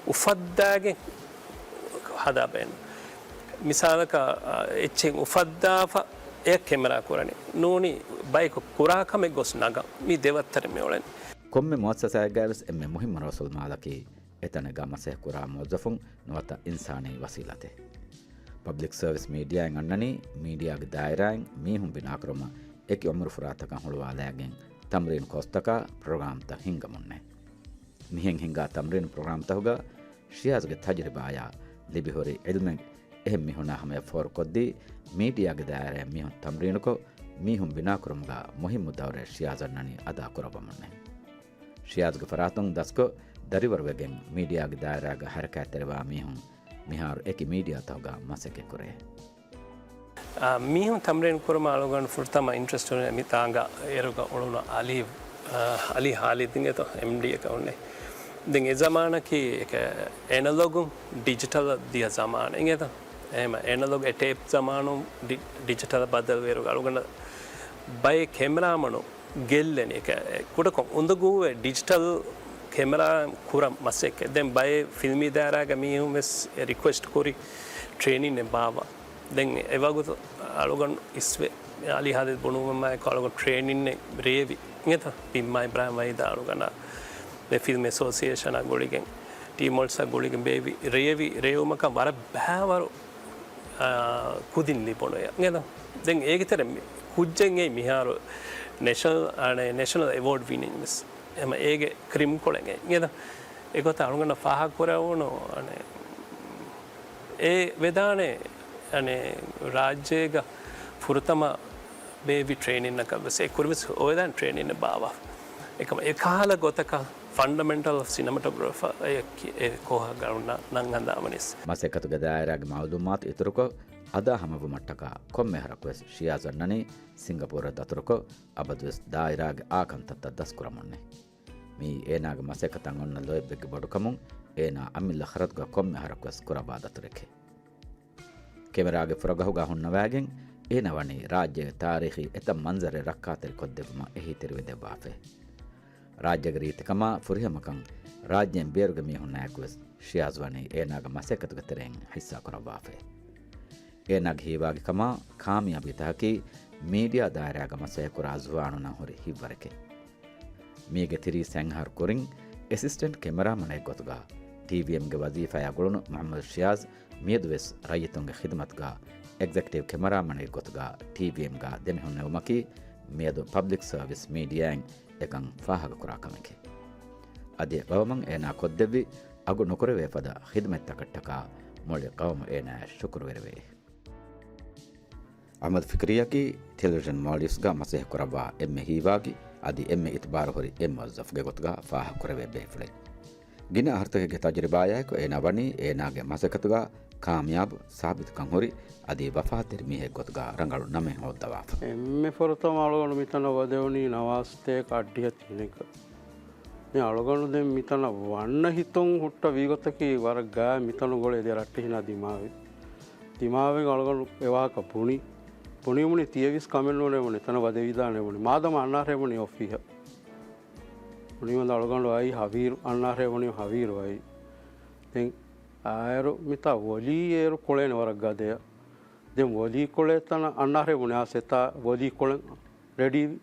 އުފައްދާގެން ހަދާ ބޭނުން. މިސާލަކަށް، އާ، އެއްޗެއް އުފައްދާފަ އެ ކެމެރާ ކުރަނީ. ނޫނީ ބަޔަކު ކުރާ ކަމެއް ގޮސް ނަގަން. މީ ދެވައްތަރެއް މި އުޅެނީ. ކޮންމެ މުއައްސަސާއެއްގައިވެސް އެންމެ މުހިއްމު ރަސްކަމާލަކީ އެތަނެއްގަ މަސައްކަތްކުރާ މުވައްޒަފުން ނުވަތަ އިންސާނީ ވަސީލަތެއް. ޕަބްލިކް ސަރވިސް މީޑިއާއިން އަންނަނީ މީޑިއާގެ ދާއިރާއިން މީހުން ބިނާކުރުމަށް އެކި އުމުރުފުރާތަކަށް ހުޅުވާލައިގެން ތަމްރީނު ކޯސްތަކާ ޕްރޮގްރާމްތައް ހިންގަމުންނޭ. މިހެން ހިންގާ ތަމްރީނު ޕްރޮގްރާމްތަކުގަ ޝިޔާޒްގެ ތަޖުރިބާއާ ލިބިހުރި ޢިލްމެއް އެހެން މީހުންނާ ހަމަޔަށް ފޯރުކޮށްދީ، މީޑިއާގެ ދާއިރާއިން މީހުން ތަމްރީނުކޮށް، މީހުން ބިނާކުރުމުގަ މުހިއްމު ދައުރެއް ޝިޔާޒް އަންނަނީ އަދާކުރައްވަމުންނޭ. ޝިޔާޒްގެ ފަރާތުން ދަސްކޮށް، ދަރިވަރުވެގެން މީޑިއާގެ ދާއިރާގަ ހަރަކާތްތެރިވާ މީހުން މިހާރު އެކި މީޑިއާތަކުގަ މަސައްކަތްކުރޭ. އާ، މީހުން ތަމްރީން ކުރުމަށް އަޅުގަނޑު ފުރަތަމަ އިންޓްރެސްޓް އޮންނަ މި ތާނގަ އޭރުގަ އުޅުނު އަލީ، އާ، އަލީ ހާލިދު އިނގޭތޯ އެމްޑީއަކަށް އޮންނެ. ދެން އެ ޒަމާނަކީ އެކަ އެނަލޮގުން ޑިޖިޓަލަށް ދިޔަ ޒަމާނެއް އިނގޭތޯ. އެހެމަ އެނަލޮގް އެ ޓޭޕް ޒަމާނުން ޑި-، ޑިޖިޓަލަށް ބަދަލުވިއިރު އަޅުގަނޑަށް ބައެއް ކެމެރާމަނު ގެއްލެނީ ކުޑަކޮށް އުނދަގޫވެ ޑިޖިޓަލް ކެމެރާ ކުރަން މަސައްކަތް. ދެން ބައެއް ފިލްމީ ދާއިރާގަ މީހުން ވެސް ރިކުއެސްޓް ކުރި ޓްރޭނިންއެއް ބާއްވާ. ދެން އެވަގުތު އަޅުގަނޑު އިސްވެ އަލީ ހާދިދް ބުނުމާއެކު އަޅުގަނޑު ޓްރޭނިންއެއް ރޭވި. އިނގޭތަ؟ ތިންމާ އިބްރާހިމް ވަހީދާ އަޅުގަނޑަށް ދެ ފިލްމް އެސޯސިއޭޝަނާ ގުޅިގެން ޓީމް އޮޅްސާ ގުޅިގެން ބޭއްވި ރޭވި ރޭވުމަކަށް ވަރަށް ބައިވަރު އާ، ކުދިން ލިބުނު އެ. އިނގޭތަ؟ ދެން އޭގެ ތެރެ މި-، ކުއްޖެއް އެއީ މިހާރު ނޭޝަނަލް، އަނެ، ނޭޝަނަލް އެވޯޑް ވިނިން ވެސް. އެމަ އޭގެ ކްރިމް ކޮޅެއް އެ. އިނގޭތަ؟ އެގޮތަށް އަޅުގަނޑަށް ފާހަގަ ކުރެވުނު، އަނެ، އެ ވެދާނެ، އަނެ، ރާއްޖޭގަ ފުރަތަމަ ބޭއްވި ޓްރޭނިންއަކަށް ވެސް އެ ކުރި ވެސް އޮވެދާނެ ޓްރޭނިންއެއް ބާއްވާ. އެކަމަ އެ ކަހަލަ ގޮތަކަށް ފަންޑަމެންޓަލް އޮފް ސިނަމަޓޮގްރަފަ އެ ކި-، އެ ކޯހަށް ގަނޑުން ނަން ހަނދާންވަނީސް. މަސައްކަތުގެ ދާއިރާގެ މައުލޫމާތު އިތުރުކޮށް، އަދާ ހަމަވުމަށްޓަކާ ކޮންމެ އަހަރަކުވެސް ޝިޔާޒް އަންނަނީ ސިންގަޕޫރަށް ދަތުރުކޮށް، އަބަދުވެސް ދާއިރާގެ އާ ކަންތައްތައް ދަސްކުރަމުންނޭ. މިއީ އޭނާގެ މަސައްކަތަށް އޮންނަ ލޯތްބެއްގެ ބޮޑުކަމުން، އޭނާ އަމިއްލަ ޚަރަދުގަ ކޮންމެ އަހަރަކުވެސް ކުރައްވާ ދަތުރެކޭ. ކެމެރާގެ ފުރަގަހުގަ ހުންނަވައިގެން، އޭނާ ވަނީ ރާއްޖޭގެ ތާރީޚީ އެތައް މަންޒަރެއް ރައްކާތެރި ކޮށްދެއްވުމަށް އެހީތެރިވެދެއްވާފައި. ރާއްޖޭގެ ރީތިކަމާ ފުރިހަމަކަން ރާއްޖޭން ބޭރުގެ މީހުންނާއެކުވެސް ޝިޔާޒް ވަނީ އޭނާގެ މަސައްކަތުގެ ތެރެއިން ހިއްސާކުރައްވާފައި. އޭނާގެ ހީވާގިކަމާ ކާމިޔާބީތަކަކީ މީޑިއާ ދާއިރާގަ މަސައްކަތްކުރާ ޒުވާނުންނަށް ހުރި ހިތްވަރެކޭ. މީގެ ތިރީސް އަހަރު ކުރިން އެސިސްޓެންޓް ކެމެރާމަނެއް ގޮތުގަ ޓީވީއެމްގެ ވަޒީފާއާ ގުޅުނު މުޙައްމަދު ޝިޔާޒް މިއަދުވެސް ރައްޔިތުންގެ ޚިދުމަތުގަ އެގްޒެކެޓިވް ކެމެރާމަނެއް ގޮތުގަ ޓީވީއެމްގަ ދެމިހުންނެވުމަކީ މިއަދު ޕަބްލިކް ސަރވިސް މީޑިއާއިން އެކަން ފާހަގަކުރާ ކަމެކޭ. އަދި ޤައުމަށް އޭނާ ކޮށްދެއްވި އަގު ނުކުރެވޭ ފަދަ ޚިދުމަތްތަކަށްޓަކާ މުޅި ޤައުމު އޭނާއަށް ޝުކުރުވެރިވޭ. އަޙްމަދު ފިކްރީއަކީ ޓެލެވިޝަން މޯލްޑިވްސްގަ މަސައްކަތްކުރައްވާ އެންމެ ހީވާގި، އަދި އެންމެ އިތުބާރުހުރި އެއް މުވައްޒަފުގެ ގޮތުގަ ފާހަގަކުރެވޭ ބޭފުޅެއް. ގިނަ އަހަރުތަކެއްގެ ތަޖުރިބާއާއެކު އޭނާ ވަނީ އޭނާގެ މަސައްކަތުގަ ކާމިޔާބު، ސާބިތުކަން ހުރި، އަދި ވަފާތެރި މީހެއް ގޮތުގަ ރަނގަޅު ނަމެއް ހޯއްދަވާފަ. އެންމެ ފުރަތަމަ އަޅުގަނޑު މިތަނަށް ވަދެވުނީ ނަވާސްތޭކަ އަށްޑިހަ ތިނެއްގަ. މި އަޅުގަނޑު ދެން މިތަނަށް ވަންނަ ހިތުން ހުއްޓަ ވީގޮތަކީ ވަރަށް ގާތް މިތަނުގަ އުޅޭ ދެ ރައްޓެހިނާ ދިމާވި. ދިމާވެގެން އަޅުގަނޑު އެ ވާހަކަ ބުނި. ބުނީ ބުނީ ތިޔަވީސް ކަމެއް ނޫނޭ ބުނި. ތަނަށް ވަދެވިދާނޭ ބުނި. މާދަމާ އަންނާށޭ ބުނި އޮފީހަށް. ބުނީމަ އަޅުގަނޑު އައީ ހަވީރު، އަންނާށޭ ބުނީ ހަވީރު އައީ. ދެން އާއިރު މިތާ ވޮލީ އޭރު ކުޅޭނެ ވަރަށް ގަދަޔަށް. ދެން ވޮލީ ކުޅޭ ތަނަށް އަންނާށޭ ބުނި. އާ ސެތާ ވޮލީ ކުޅެން ރެޑީވި.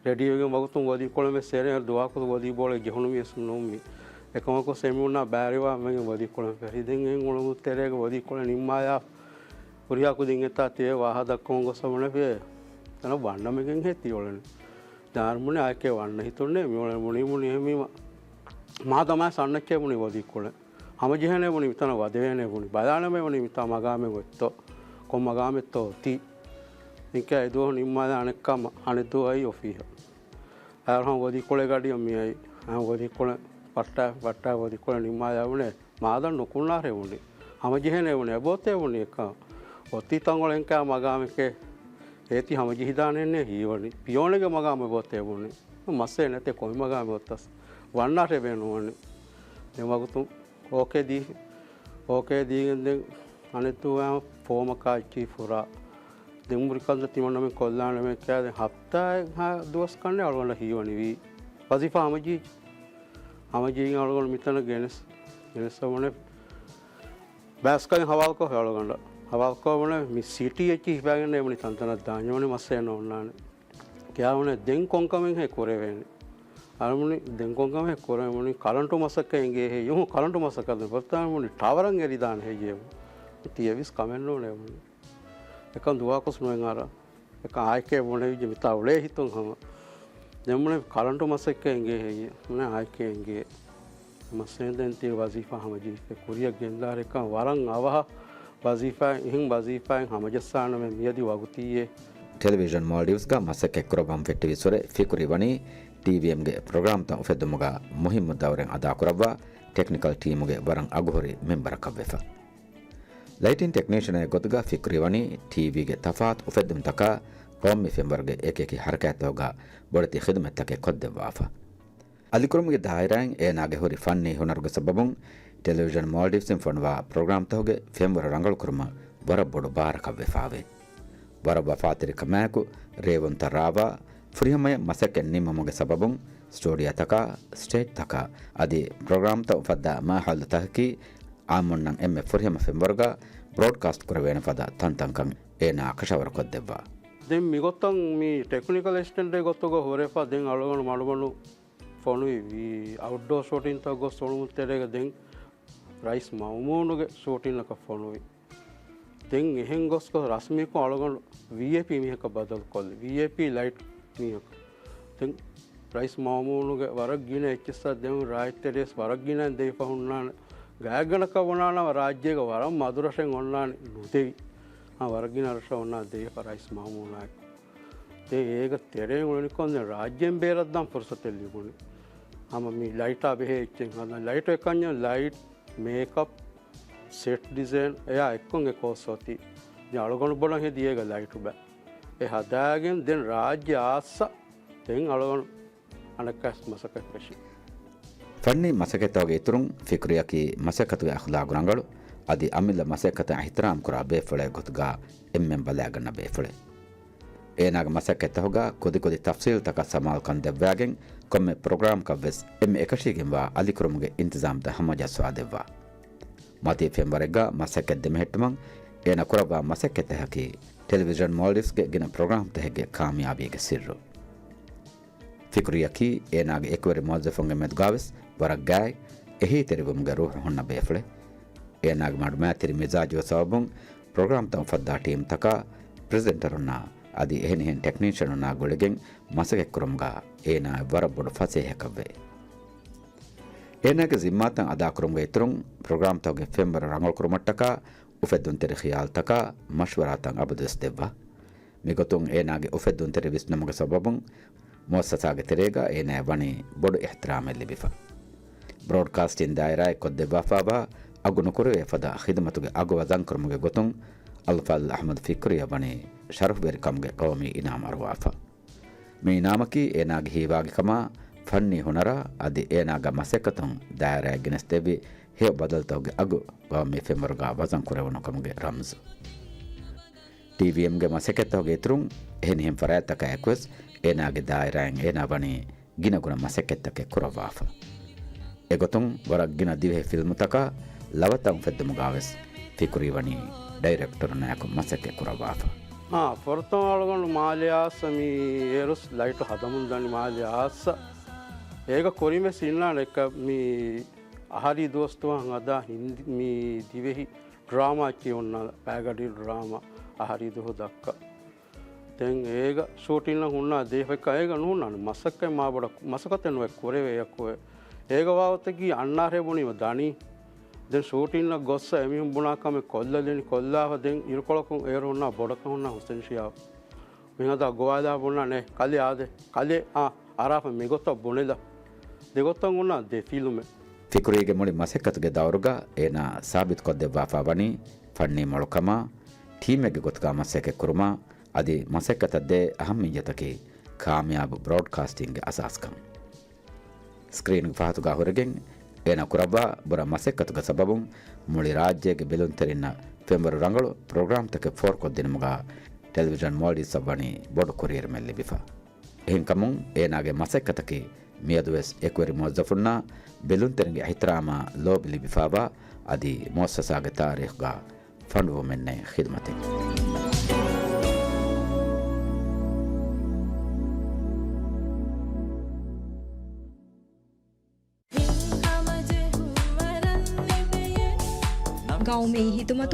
ރެޑީވެގެން ވަގުތުން ވޮލީ ކުޅެން ވެސް ސޭރެން ދުވާކުދު ވޮލީ ބޯޅަ ޖެހުނު މީސް ނޫން މީ. އެކަމަކު ސެމި އުންނާ ބައިވެރިވާ މެގެން ވޮލީ ކުޅެން ފެށި. ދެން އެހެން އުޅުމުގެ ތެރޭގަ ވޮލީ ކުޅެން ނިންމާޔާ ހުރިހާ ކުދިން އެތާ ތިޔަ ވާހަ ދައްކަމުން ގޮސް އަމުނެފި. ތަނަށް ވަންނަ މެގެން ހޭ ތި އުޅެނީ. ދާން ބުނި އާއެކޭ ވަންނަ ހިތުންނޭ މި އުޅެނީ ބުނީ ބުނީ އެހެންވީމަ. މާދަމާ އަންނައެކޭ ބުނީ ވޮލީ ކުޅެން. ހަމަޖެހޭނޭ ބުނީ މިތަނަށް ވަދެވޭނޭ ބުނީ. ބަލާނަމޭ ބުނީ މިތާ މަގާމެއް އޮތްތޯ. ކޮން މަގާމެއްތޯ އޮތީ. އިންކާ އެ ދުވަހު ނިންމާލާ އަނެއްކާ އަނެއް ދުވަހު އައީ އޮފީހަށް. އަހަރު ހަމަ ވޮލީ ކުޅޭ ގަޑިއަށް މި އައީ. ހަމަ ވޮލީ ކުޅެން ފައްޓާ، ފައްޓާ ވޮލީ ކުޅެން ނިންމާލާ ބުނޭ. މާދަން ނުކުންނާށޭ ބުނީ. ހަމަޖެހޭނޭ ބުނީ. އެބައޮތޭ ބުނީ އެކަން. އޮތީ ތަންކޮޅެއް އެންކާ މަގާމެކޭ. އޭތި ހަމަޖެހިދާނެއްނޭ ހީވަނީ. ޕިޔޯނެއްގެ މަގާމެއް އެބައޮތޭ ބުނީ. މައްސަލައެއް ނެތޭ ކޮންމެ މަގާމެއް އޮތަސް. ވަންނާށޭ ބޭނުންވަނީ. ދެން ވަގުތު އޯކޭ ދީ، އޯކޭ ދީގެން ދެން އަނެއް ދުވަހު ފޯމަކާ އެއްޗިހި ފުރާ. ދެން ހުރި ކަންތައް ތިމަންނަމެން ކޮށްލާނަމޭ ކާ ދެން ހަފްތާއެއްހާ ދުވަސް ކަންނޭ އަޅުގަނޑަށް ހީވަނިވީ. ވަޒީފާ ހަމަޖީ، ހަމަޖީގެން އަޅުގަނޑު މިތަނަށް ގެނެސް، ގެނެސް ވަމުނެ ބާސްކަލެން ހަވާލުކޮށް އަޅުގަނޑަށް. ހަވާލުކޮށް ވަމުނެ މި ސިޓީ އެއްޗިހި ހިފާގެންނޭ ބުނި ތަންތަނަށް ދާން ވަނީ މައްސަލައެއް ނޯންނާނެ. ކިޔާވަނީ ދެން ކޮންކަމެއްހޭ ކުރެވޭނެ. އަޅުމުނި ދެން ކޮންކަމެއް ކުރެވޭނެ. ކަރަންޓު މަސައްކަތް އެނގޭހޭ. ޔޫ، ކަރަންޓު މަސައްކަތް ފައްތާން މުނި ޓަވަރަށް އެރިދާނެ ހެއްޔޭ. ތިޔަވީސް ކަމެއް ނޫނޭ މުނި. އެކަން ދުވާކުސް ނުވެން އަރާ. އެކަން އާއެކޭ ބުނެވިއްޖެ މިތާ އުޅޭ ހިތުން ހަމަ. ދެން މުނި ކަރަންޓު މަސައްކަތް އެނގޭ ހެއްޔޭ. މުނި އާއެކޭ އެނގޭ. މައްސަލައެއް ދެން ތި ވަޒީފާ ހަމަޖެހިފަ ކުރިއަށް ގެންދާރެކަން ވަރަށް އަވަހަށް ވަޒީފާ، އެހެން ވަޒީފާއެއް ހަމަޖައްސާނަމޭ މިއަދި ވަގުތީއޭ. ޓެލެވިޝަން މޯލްޑިވްސްގަ މަސައްކަތް ކުރައްވަން ފެއްޓިވިއްސުރެ ފިކުރީ ވަނީ ޓީވީއެމްގެ ޕްރޮގްރާމްތައް އުފެއްދުމުގަ މުހިއްމު ދައުރެއް އަދާކުރައްވާ ޓެކްނިކަލް ޓީމުގެ ވަރަށް އަގުހުރި މެމްބަރަކަށްވެފަ. ލައިޓިން ޓެކްނީޝަނެއް ގޮތުގަ ފިކުރީ ވަނީ ޓީވީގެ ތަފާތު އުފެއްދުންތަކާ ޤައުމީ ފެންވަރުގެ އެކިއެކި ހަރަކާތްތަކުގަ ބޮޑެތި ޚިދުމަތްތަކެއް ކޮށްދެއްވާފަ. އަލިކުރުމުގެ ދާއިރާއިން އޭނާގެ ހުރި ފަންނީ ހުނަރުގެ ސަބަބުން ޓެލެވިޝަން މޯލްޑިވްސްއިން ފޮނުވާ ޕްރޮގްރާމްތަކުގެ ފެންވަރު ރަނގަޅުކުރުމަށް ވަރަށް ބޮޑު ބާރަކަށްވެފާވޭ. ވަރަށް ވަފާތެރިކަމާއެކު، ރޭވުންތައް ރާވާ، ފުރިހަމަޔަށް މަސައްކަތް ނިންމުމުގެ ސަބަބުން، ސްޓޫޑިއޯތަކާ، ސްޓޭޖްތަކާ އަދި ޕްރޮގްރާމްތައް އުފައްދާ މާހައުލުތަކަކީ އާއްމުންނަށް އެންމެ ފުރިހަމަ ފެންވަރުގަ ބްރޯޑްކާސްޓް ކުރެވޭނެ ފަދަ ތަންތަންކަން އޭނާ ކަށަވަރުކޮށްދެއްވާ. ދެން މިގޮތަށް މި ޓެކްނިކަލް އެސިސްޓެންޓެއް ގޮތުގަ ހުރެފަ ދެން އަޅުގަނޑު މަޑުމަޑު ފޮނުވި އައުޓްޑޯ ޝޫޓިންތައް ގޮސް އުޅުމުން ތެރޭގަ ދެން ރައީސް މައުމޫނުގެ ޝޫޓިންއަކަށް ފޮނުވި. ދެން އެހެން ގޮސް ގޮސް ރަސްމީކޮށް އަޅުގަނޑު ވީއައިޕީ މީހަކަށް ބަދަލުކޮށްލި. ވީއައިޕީ ލައިޓް މީހަކަށް. ދެން ރައީސް މައުމޫނުގެ ވަރަށް ގިނަ އެއްޗިއްސާ ދެމުން ރާއްޖެ ތެރޭސް ވަރަށް ގިނައިން ދެވިފަ ހުންނާނެ. ގާތްގަނޑަކަށް ވަނާނަމަ ރާއްޖޭގަ ވަރަށް މަދު ރަށެއް އޮންނާނެ ނުދެވި. އާ، ވަރަށް ގިނަ ރަށަށް އޮންނާ ދެވިފަ ރައީސް މައުމޫނާއެކު. ދެން އޭގެ ތެރެއިން އުޅެނިކޮށް ދެން ރާއްޖޭން ބޭރަށްދާން ފުރުސަތެއް ލިބުނީ. ހަމަ މި ލައިޓާ ބެހޭ އެއްޗެއް ހަދަން. ލައިޓު އެކަންޏާ ލައިޓް، މޭކަޕް، ސެޓް ޑިޒައިން އެއާ އެއްކޮށް އެ ކޯސް އޮތީ. ދެން އަޅުގަނޑު ބޮޑަށް ހެދި އޭގަ ލައިޓު ބައި. އެ ހަދާގެން ދެން ރާއްޖެ އާއްސަ ދެން އަޅުގަނޑު އަނެއްކާސް މަސައްކަތް ފެށި. ފަންނީ މަސައްކަތްތަކުގެ އިތުރުން ފިކުރިއަކީ މަސައްކަތުގެ އަޚްލާގު ރަނގަޅު، އަދި އަމިއްލަ މަސައްކަތަށް އިޙްތިރާމް ކުރާ ބޭފުޅެއް ގޮތުގަ އެންމެން ބަލާގަންނަ ބޭފުޅެއް. އޭނާގެ މަސައްކަތްތަކުގަ ކުދިކުދި ތަފްސީލްތަކަށް ސަމާލުކަން ދެއްވާގެން ކޮންމެ ޕްރޮގްރާމަކަށްވެސް އެންމެ އެކަށީގެންވާ އަލިކުރުމުގެ އިންތިޒާމްތައް ހަމަޖައްސާދެއްވާ. މަތީ ފެންވަރެއްގަ މަސައްކަތް ދެމެހެއްޓުމަށް އޭނާ ކުރައްވާ މަސައްކަތްތަކަކީ ޓެލެވިޝަން މޯލްޑިވްސްގެ ގިނަ ޕްރޮގްރާމްތަކެއްގެ ކާމިޔާބީގެ ސިއްރު. ފިކުރިއަކީ އޭނާގެ އެކުވެރި މުވައްޒަފުންގެ މެދުގާވެސް ވަރަށް ގާތް އެހީތެރިވުމުގެ ރޫޙު ހުންނަ ބޭފުޅެއް. އޭނާގެ މަޑުމައިތިރި މިޒާޖުގެ ސަބަބުން ޕްރޮގްރާމްތައް އުފައްދާ ޓީމްތަކާ، ޕްރެޒެންޓަރުންނާ އަދި އެހެނިހެން ޓެކްނީޝަނުންނާ ގުޅިގެން މަސައްކަތްކުރުމުގަ އޭނާއަށް ވަރަށް ބޮޑު ފަސޭހައަކަށްވޭ. އޭނާގެ ޒިންމާތައް އަދާކުރުމުގެ އިތުރުން ޕްރޮގްރާމްތަކުގެ ފެންވަރު ރަނގަޅުކުރުމަށްޓަކާ އުފެއްދުންތެރި ޚިޔާލުތަކާ މަޝްވަރާތައް އަބަދުވެސް ދެއްވާ. މިގޮތުން އޭނާގެ އުފެއްދުންތެރި ވިސްނުމުގެ ސަބަބުން މުއައްސަސާގެ ތެރޭގަ އޭނާއަށް ވަނީ ބޮޑު އިޙްތިރާމެއް ލިބިފަ. ބްރޯޑްކާސްޓިން ދާއިރާއެއް ކޮށްދެއްވާފާވާ އަގު ނުކުރެވޭ ފަދަ ޚިދުމަތުގެ އަގު ވަޒަންކުރުމުގެ ގޮތުން އަލްފާޟިލް އަޙްމަދު ފިކްރީއަށް ވަނީ ޝަރަފުވެރިކަމުގެ ގައުމީ އިނާމް އަރުވާފަ. މި އިނާމަކީ އޭނާގެ ހީވާގިކަމާ، ފަންނީ ހުނަރާ އަދި އޭނާގެ މަސައްކަތުން ދާއިރާއަށް ގެނެސްދެއްވި ހެޔޮ ބަދަލުތަކުގެ އަގު ގައުމީ ފެންވަރުގަ ވަޒަން ކުރެވުނުކަމުގެ ރަމްޒު. ޓީވީއެމްގެ މަސައްކަތްތަކުގެ އިތުރުން އެހެނިހެން ފަރާތްތަކާ އެކުވެސް އޭނާގެ ދާއިރާއިން އޭނާ ވަނީ ގިނަގުނަ މަސައްކަތްތަކެއް ކުރައްވާފަ. އެގޮތުން ވަރަށް ގިނަ ދިވެހި ފިލްމުތަކާ ލަވަތައް އުފެއްދުމުގަވެސް ފިކުރީ ވަނީ ޑައިރެކްޓަރުންނާއެކު މަސައްކަތް ކުރައްވާފަ. އާ، ފުރަތަމަ އަޅުގަނޑު މާލެ އާއްސަ މި އޭރުސް ލައިޓު ހަދަމުން ދަނީ މާލެ އާއްސަ. އޭގަ ކުރިންވެސް އިންނާނެ އެކަ މި އަހަރީ ދުވަސްދުވަހަށް ހަދާ ހިންދީ މި ދިވެހި ޑްރާމާއެއް ކިޔަވަންނާ ޕައިގަޑި ޑްރާމާ އަހަރީ ދުވަހު ދައްކަ. ދެން އޭގަ ޝޫޓިންއަށް ހުންނާ ދޭފައްކަ އޭގަ ނުހުންނާނެ މަސައްކަތް މާބޮޑަށް މަސައްކަތެއް ނުވެ ކުރެވޭ އެއަކުވެ. އޭގަ ވާގޮތަކީ އަންނާރޭ ބުނީމަ ދަނީ. ދެން ޝޫޓިންއަށް ގޮއްސަ އެމީހުން ބުނާ ކަމެއް ކޮށްލަދެނީ ކޮށްލާފަ ދެން އިރުކޮޅަކުން އޭރު ހުންނާ ބޮޑަކަށް ހުންނާ ހުސެން ޝިހާބް. މިހަދާ ގޮވާލާ ބުނާނެ ކަލޭ އާދެ. ކަލޭ އާ އަރާފަ މިގޮތަށް ބުނެލަ. ދެގޮތަށް ހުންނާ ދެ ފިލުމެއް. ފިކުރީގެ މުޅި މަސައްކަތުގެ ދައުރުގަ އޭނާ ސާބިތުކޮށްދެއްވާފަ ވަނީ ފަންނީ މޮޅުކަމާ، ޓީމެއްގެ ގޮތުގަ މަސައްކަތް ކުރުމާ، އަދި މަސައްކަތަށް ދޭ އަހައްމިއްޔަތަކީ ކާމިޔާބު ބްރޯޑްކާސްޓިންގްގެ އަސާސްކަން. ސްކްރީންގެ ފަހަތުގަ ހުރެގެން އޭނާ ކުރައްވާ ބުރަ މަސައްކަތުގެ ސަބަބުން މުޅި ރާއްޖޭގެ ބެލުންތެރިންނަށް ފެންވަރު ރަނގަޅު ޕްރޮގްރާމްތަކެއް ފޯރުކޮށްދިނުމުގަ ޓެލެވިޝަން މޯލްޑިވްސްއަށް ވަނީ ބޮޑު ކުރިއެރުމެއް ލިބިފަ. އެހެންކަމުން އޭނާގެ މަސައްކަތަކީ މިއަދުވެސް އެކުވެރި މުވައްޒަފުންނާ ބެލުންތެރިންގެ އިޙްތިރާމާ ލޯބި ލިބިފާވާ އަދި މުއައްސަސާގެ ތާރީޚުގަ ފަނޑުވުމެއްނެތް ޚިދުމަތެއް. ގައުމީ ޚިދުމަތު